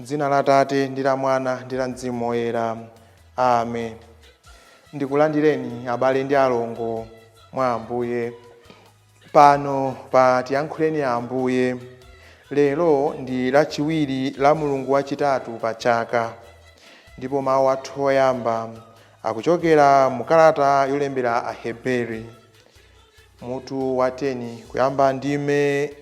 Dzina la Tate ndi la Mwana ndi la Mzimu Woyera. Amen. Ndikulandireni abale ndi alongo mwa Ambuye. Pano pa Tiyankhuleni Ambuye. Lero ndi Lachiwiri la mulungu wachitatu pa chaka, ndipo mawu athu oyamba akuchokera mu kalata yolembera Aheberi, mutu wa 10, kuyamba ndime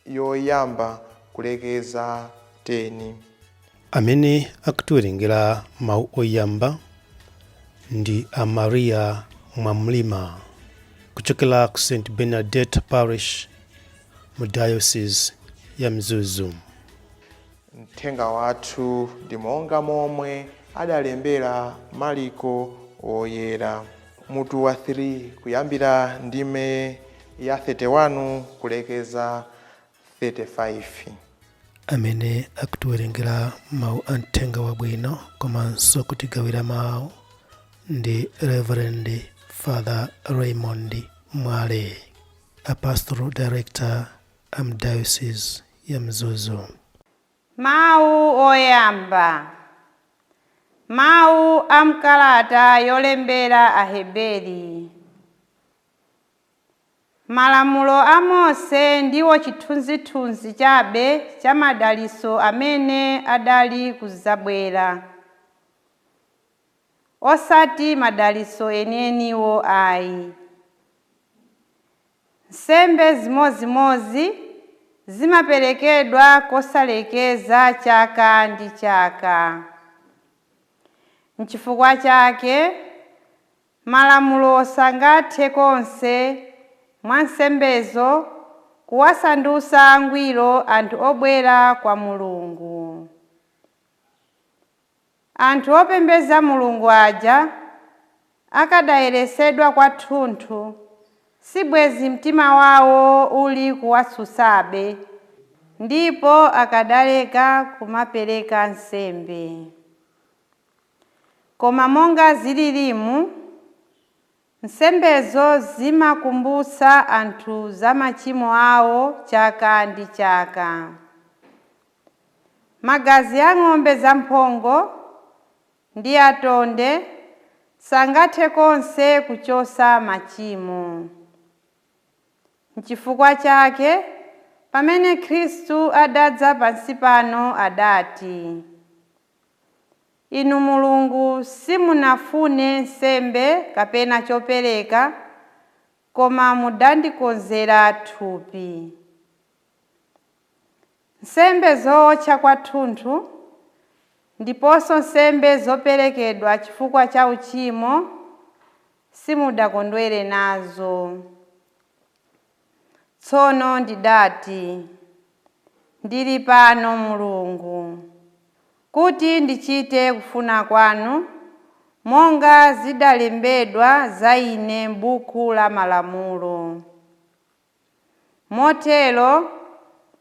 yoyamba kulekeza 10. Amene akutiwerengera mawu oyamba ndi a Maria Mwamlima kuchokera ku St Bernadette Parish mu Diocese ya Mzuzu. Mthenga wathu ndi monga momwe adalembera Mariko Woyera, mutu wa 3, kuyambira ndime ya 31 kulekeza 35. Amene akutiwerengera mawu a mthenga wabwino komanso kutigawira mawu ndi Reverend Father Raymond Mwale, a pastoral director am Diocese ya Mzuzu. Mawu oyamba. Mawu a mkalata yolembera Aheberi. Malamulo a Mose ndiwo chithunzithunzi chabe cha madalitso amene adali kuzabwera, osati madalitso enieniwo ayi. Nsembe zimodzimodzi zimaperekedwa kosalekeza chaka ndi chaka. N'chifukwa chake malamulo sangathe konse mwa nsembezo kuwasandutsa angwiro anthu obwera kwa Mulungu. Anthu opembedza Mulungu aja akadayeretsedwa kwathunthu, sibwenzi mtima wawo uli kuwatsutsabe, ndipo akadaleka kumapereka nsembe. Koma monga zililimu, nsembezo zimakumbutsa anthu za machimo awo chaka ndi chaka. Magazi a ng'ombe zamphongo ndi atonde sangathe konse kuchotsa machimo. N'chifukwa chake pamene Khristu adadza pansi pano adati, "Inu Mulungu simunafune nsembe kapena chopereka, koma mudandikonzera thupi. Nsembe zootcha kwathunthu ndiponso nsembe zoperekedwa chifukwa cha uchimo simudakondwere nazo. Tsono ndidati, Ndili pano Mulungu, kuti ndichite kufuna kwanu, monga zidalembedwa za ine m'buku la malamulo." Motero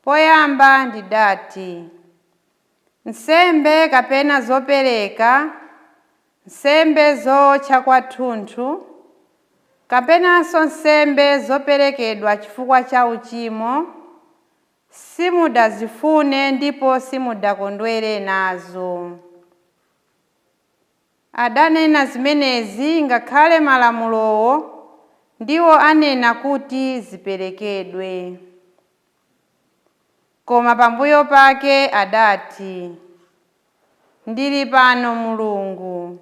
poyamba ndidati, nsembe kapena zopereka, nsembe zootcha kwathunthu, kapenanso nsembe zoperekedwa chifukwa cha uchimo, simudazifune ndipo simudakondwere nazo. Adanena zimenezi ngakhale malamulowo ndiwo anena kuti ziperekedwe. Koma pambuyo pake adati, Ndili pano Mulungu,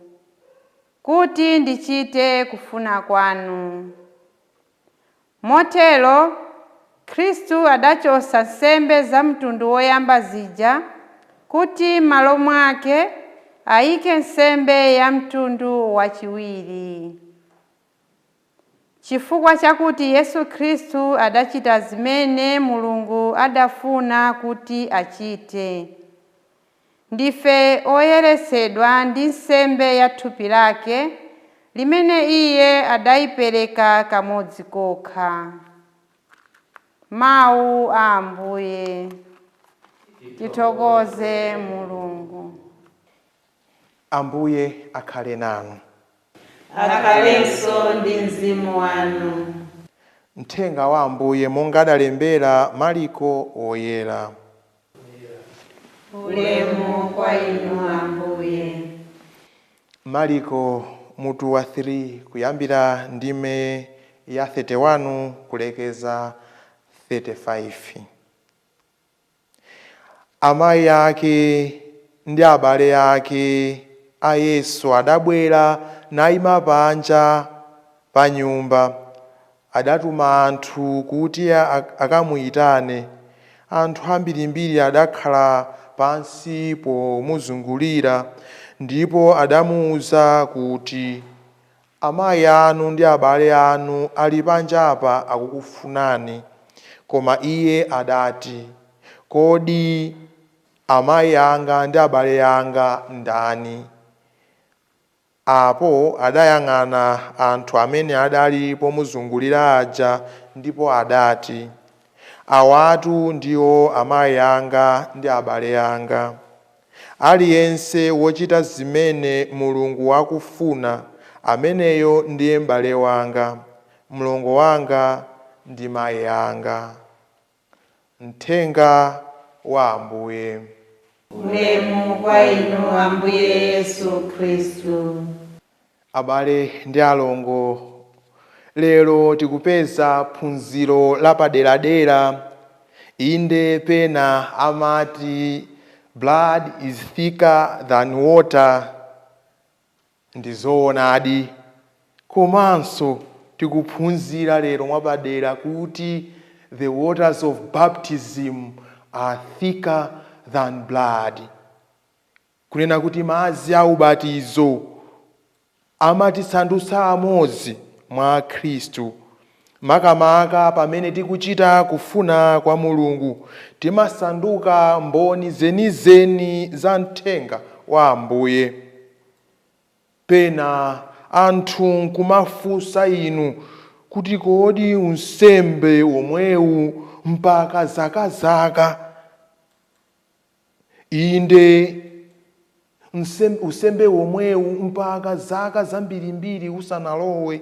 kuti ndichite kufuna kwanu. Motero Khristu adachotsa nsembe za mtundu woyamba zija kuti m'malo mwake ayike nsembe ya mtundu wachiwiri. Chifukwa chakuti Yesu Khristu adachita zimene Mulungu adafuna kuti achite, ndife oyeretsedwa ndi nsembe ya thupi lake limene Iye adayipereka kamodzi kokha. Mawu a Ambuye. Tithokoze Mulungu. Ambuye akhale nanu. Akhalenso ndi mzimu wanu. Mthenga wa Ambuye monga adalembera Mariko Woyera. Ulemu kwa inu Ambuye. Mariko mutu wa 3 kuyambira ndime ya 31 kulekeza 35. Amayi ake ndi abale ake a Yesu adabwera nayima panja pa nyumba. Adatuma anthu kuti akamuyitane. Anthu ambirimbiri adakhala pansi pomuzungulira, ndipo adamuwuza kuti, amayi anu ndi abale anu ali panja apa akukufunani. Koma iye adati, kodi amayi anga ndi abale anga ndani? Apo adayang'ana anthu amene adali pomuzungulira aja, ndipo adati, awatu ndiwo amayi anga ndi abale anga. Aliyense wochita zimene Mulungu akufuna, ameneyo ndiye m'bale wanga, mlongo wanga ndi mayi anga. Mthenga wa Ambuye. Ulemu kwa inu Ambuye Yesu Khristu. Abale ndi alongo, lero tikupeza phunziro lapaderadera. Inde pena amati blood is thicker than water, ndi zoonadi. Komanso tikuphunzira lero mwapadera kuti the waters of baptism are thicker than blood, kunena kuti madzi a ubatizo amatisandutsa amodzi mwa Khristu. Makamaka pamene tikuchita kufuna kwa Mulungu, timasanduka mboni zenizeni za mthenga wa Ambuye. Pena anthu nkumafunsa inu kuti kodi unsembe omwewu mpaka zakazaka? Inde, unsembe omwewu mpaka zaka zambirimbiri usanalowe.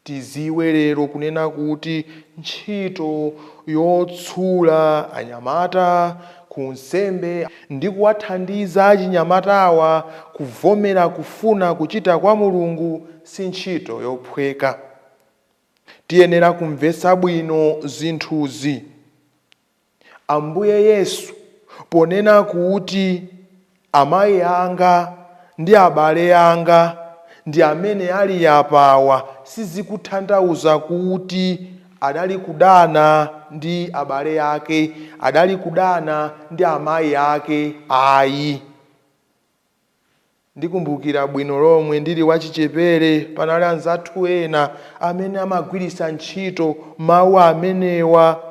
Tiziwe lero kunena kuti ntchito yotsula anyamata ku nsembe ndi kuwathandiza achinyamatawa kuvomera kufuna kuchita kwa Mulungu si ntchito yophweka. Tiyenera kumvetsa bwino zinthuzi. Ambuye Yesu ponena kuti amayi anga ndi abale anga ndi amene ali apawa, sizikutanthauza kuti adali kudana ndi abale ake, adali kudana ndi amayi ake, ayi. Ndikumbukira bwino lomwe ndili wachichepere, panali anzathu ena amene amagwiritsa ntchito mawu amenewa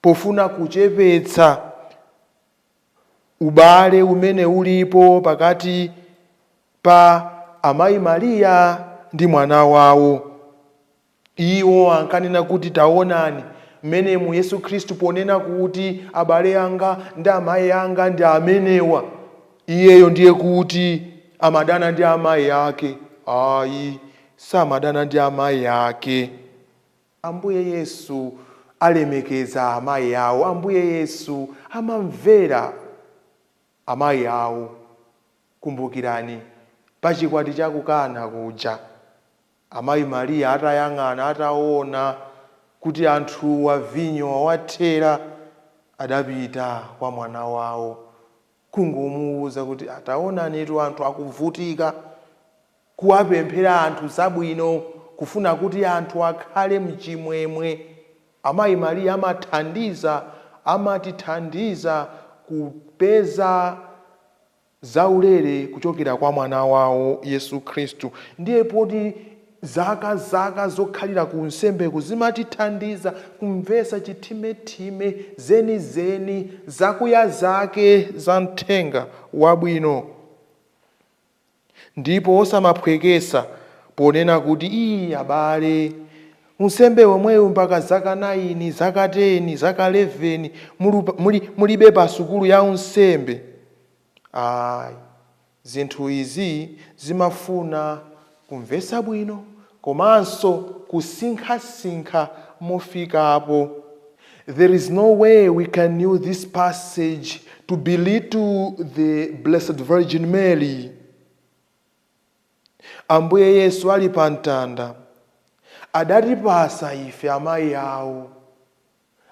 pofuna kuchepetsa ubale umene ulipo pakati pa amayi Mariya ndi mwana wawo. Iwo ankanena kuti taonani mmenemu Yesu Khristu ponena kuti abale anga ndi amayi anga ndi amenewa, iyeyo ndiye kuti amadana ndi amayi ake. Ayi, samadana ndi amayi ake. Ambuye Yesu alemekeza amayi awo. Ambuye Yesu amamvera amayi awo. Kumbukirani pachikwati cha ku Kana kuja, amayi Mariya atayang'ana, ataona kuti anthu wa vinyo awathera, adapita kwa mwana wawo kungomuwuza kuti ataonanitu anthu akuvutika, kuwapemphera anthu zabwino, kufuna kuti anthu akhale mchimwemwe. Amayi Mariya amatithandiza kupeza zaulere kuchokera kwa mwana wawo Yesu Khristu. Ndiye poti zaka zaka zokhalira ku nsembeku zimatithandiza kumvetsa chithimethime zenizeni zakuya zake za mthenga wabwino, ndipo osamaphwekesa ponena kuti ii abale unsembe womwewu mpaka zaka 9, zaka 10, zaka 11 mulibe pa sukulu ya unsembe. Ayi, zinthu izi zimafuna kumvetsa bwino komanso kusinkhasinkha mofikapo. There is no way we can use this passage to belittle the Blessed Virgin Mary. Ambuye Yesu ali pa mtanda adatipasa ife amayi awo,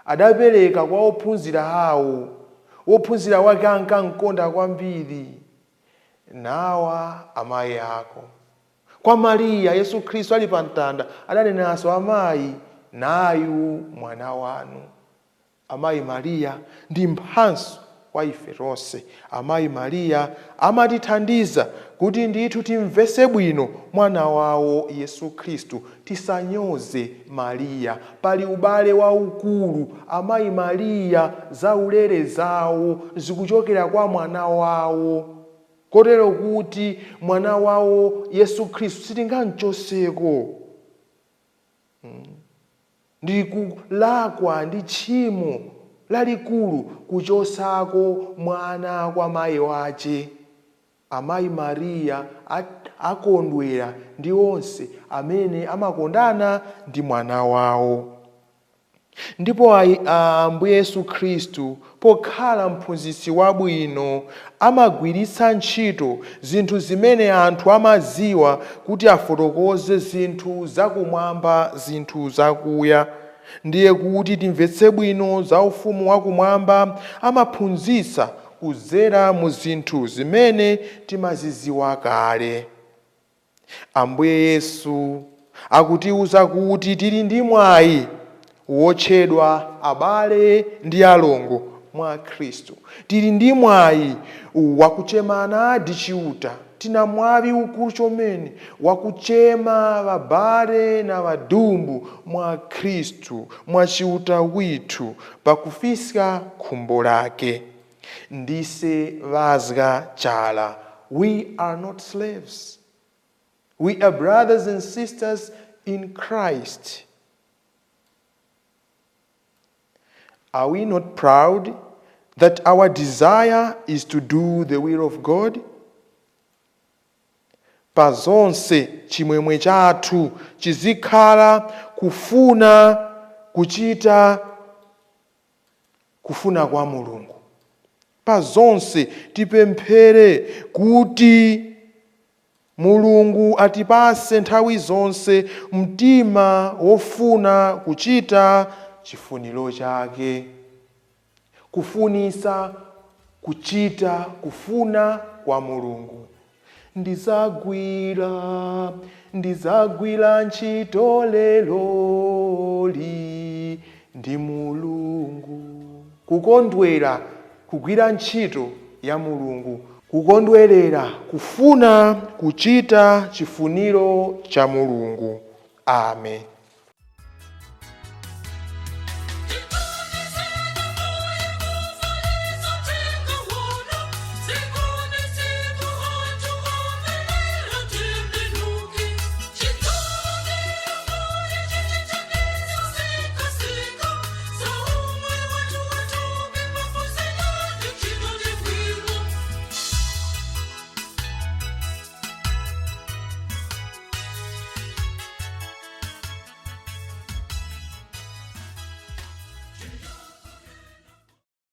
adapereka kwa ophunzira awo. Wophunzira wake ankamkonda kwambiri, nawa amayi ako. Kwa Mariya, Yesu Khristu ali pa mtanda adanenanso, "Amayi, nayu mwana wanu." Amayi Mariya ndi mphatso kwa ife tonse. Amayi Mariya amatithandiza kuti ndithu timvese bwino mwana wawo Yesu Khristu. Tisanyoze Mariya, pali ubale waukulu. Amayi Mariya zaulere zawo zikuchokera kwa mwana wawo, kotero kuti mwana wawo Yesu Khristu sitingamchoseko. Ndi kulakwa ndi tchimo lalikulu kuchosako mwana kwa mayi wace. Amayi Mariya akondwera ndi onse amene amakondana ndi mwana wawo. Ndipo Ambuye Yesu Khristu, pokhala mphunzitsi wabwino, amagwiritsa ntchito zinthu zimene anthu amaziwa kuti afotokoze zinthu zakumwamba, zinthu zakuya. Ndiye kuti timvetse bwino za ufumu wakumwamba, amaphunzitsa kudzera mu zinthu zimene timaziziwa kale. Ambuye Yesu akutiuza kuti tili ndi mwayi wotchedwa abale ndi alongo mwa Khristu. Tili ndi mwayi wakuchemana ndi Chiuta. Tina mwawi ukulu chomene wakuchema vabale na vadumbu mwa Khristu, mwa Chiuta withu, pakufisa khumbo lake. Ndise vazga chala. We are not slaves. We are brothers and sisters in Christ. Are we not proud that our desire is to do the will of God? Pa zonse chimwemwe chathu chizikhala kufuna kuchita kufuna kwa Mulungu. Pa zonse tipemphere kuti Mulungu atipase nthawi zonse mtima wofuna kuchita chifuniro chake, kufunisa kuchita kufuna kwa Mulungu. Ndizagwira, ndizagwira ntchito leloli ndi Mulungu. Kukondwera kugwira ntchito ya Mulungu, kukondwerera kufuna kuchita chifuniro cha Mulungu. Amen.